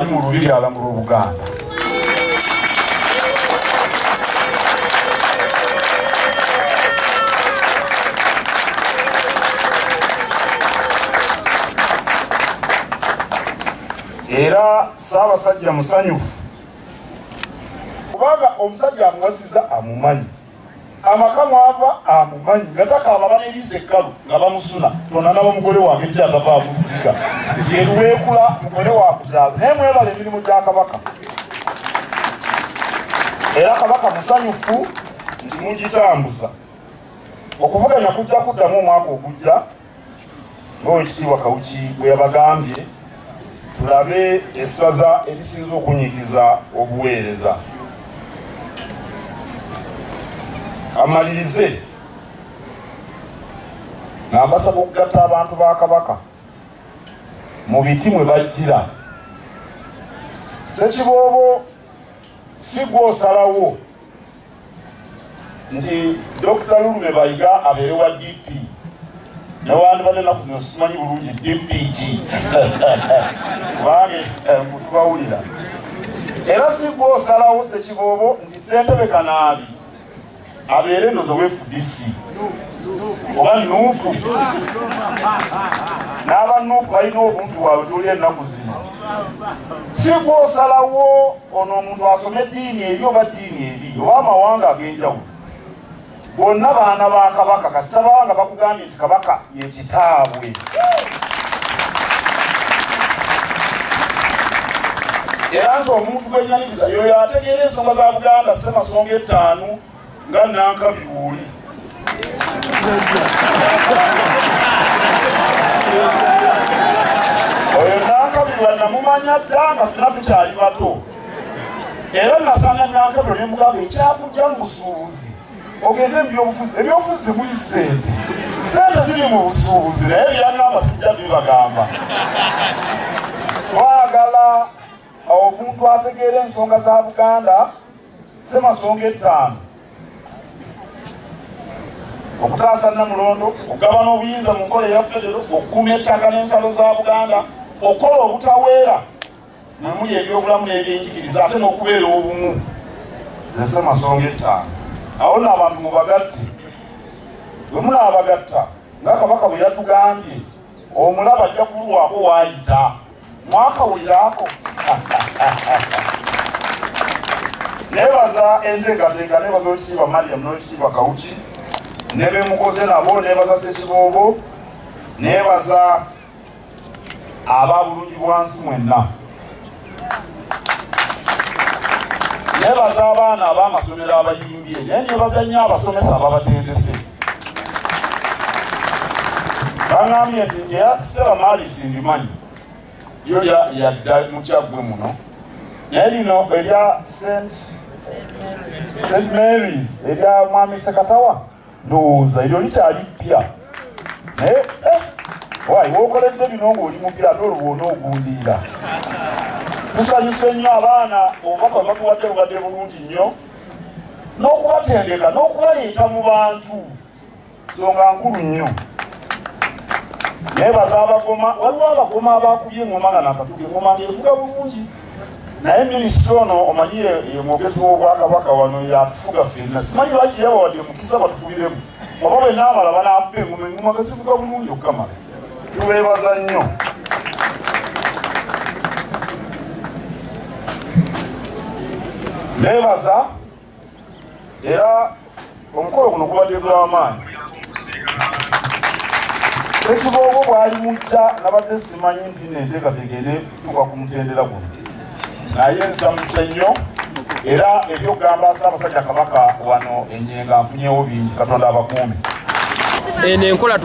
Mu lubiri alamula Obuganda. Era Ssaabasajja musanyufu kubanga omusajja amuwasizza amumanyi, amaka mwava amumanyi, nga takaaba baneriisa ekkalu nga bamusuna tonanaba mugole wange gyatava amuziga yeruweekula mugole wakutaaza. Naye mwebala emirimu gya Kabaka, era Kabaka musanyufu nti mugitambuza. Okuvuganya kujja kuddamu omwaka ogujja ng'Oweekitiibwa Kawuki bwe yabagambye, tulabe essaza erisinza okunyigiza obuweereza. Amalirize nga mbasaba okugatta abantu ba Kabaka mu biti mwe bajjira. Ssekiboobo si gw'osalawo nti Dr. Lulume Bayiga abeere wa DP, newandibadde ennaku zino simanyi bulungi DPG kubanga tubawulira. Era si gw'osalawo Ssekiboobo nti Ssentebe Kanaabi abeere ndozo wa FDC oba NUP, n'aba NUP balina obuntu bwabwe tuli ennaku zino. Si gw'osalawo ono omuntu asome eddiini eri oba ddiini eri oba amawanga ag'enjawulo, bonna baana ba Kabaka. Kasita baba nga bakugambye nti Kabaka ye kitaabwe. Era nze omuntu gwe yoyo ategeera ensonga za Buganda Ssemasonga 5 nga Nankabirwa. Oyo Nankabirwa namumanya dda nga ffenna tukyali bato, era nasanga Nankabirwa ne mugamba ekyakujja mu busuubuzi ogende mu byobufuzi, ebyobufuzi temuli ssente, ssente ziri mu busuubuzi, naye byangamba sijja bibagamba. Twagala omuntu ategeera ensonga za Buganda Ssemasonga 5, okutaasa Nnamulondo, okugabana obuyinza mu nkola eya federo, okukuuma ettaka n'ensalo za Buganda, okukola obutaweera mwe muli ebyobulamu n'ebyenjigiriza, ate n'okubeera obumu. Ze Ssemasonga 5. Awo nno abantu mubagatte, bwe munaabagatta nga Kabaka bwe yatugambye, omulaba ajja kulwako waayita. Mwakawulirako? Neebaza enteekateeka, neebaza Oweekitiibwa Mariam n'Oweekitiibwa Kawuki ne bemukoze nabo, neebaza Ssekiboobo, neebaza aba bulungi bwansi mwenna, neebaza abaana ab'amasomero abayimbye, naye neebaza nnyo abasomesa ababatendese. Baŋŋambye nti eya Stella Maris mbimanyi lyo lyadda mu Kyaggwe muno, naye lino erya St Mary's erya Mwami Ssekatawa ndowooza eryo likyali ppya, naye wayi wookoledde bino ng'oli mupya ate olwo bw'ona ogundiira. Tusanyuse nnyo abaana, obubaka batuwadde bubadde bulungi nnyo, n'okubatendeka n'okubaleeta mu bantu nsonga nkulu nnyo. Neebaza abagoma, waliwo abagoma abakubye engoma nga nakatuka engoma ng'evuga bulungi, naye minisita ono omanyi ye mwogezi w'Obwakabaka wano yatufuga ffenna, simanyi lwaki yabawadde mukisa batukubiremu, oba bwe naamala banaakuba engoma, engoma nga zivuga bulungi okukamala. Tubeebaza nnyo. Neebaza era omukolo guno gubadde gw'amaanyi. Ssekiboobo bw'ali mujja nabadde simanyi nti nno enteekateeka eneetuuka ku mutendera guno, naye nsanyuse nnyo. Era ebyokugamba Ssaabasajja Kabaka wano Ennyenga nfunyewo bingi. Katonda abakuume. Eno enkola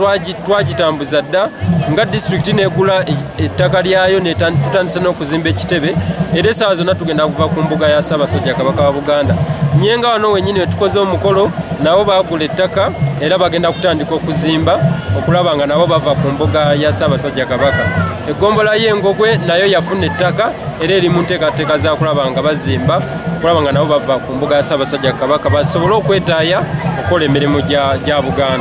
twagitambuza dda nga disitulikiti negula ettaka lyayo, tutandise n'okuzimba ekitebe, era essaawa zonna tugenda kuva ku mbuga ya Ssaabasajja Kabaka wa Buganda. Nyenga wano wennyini wetukoze omukolo, nabo baagula ettaka era bagenda kutandika okuzimba okulaba nga nabo bava ku mbuga ya Ssaabasajja Kabaka. Eggombolola y'Engogwe nayo yafuna ettaka era eri mu nteekateeka za kulaba nga bazimba okulaba nga nabo bava ku mbuga ya Ssaabasajja Kabaka basobole okwetaaya okukola emirimu gya Buganda.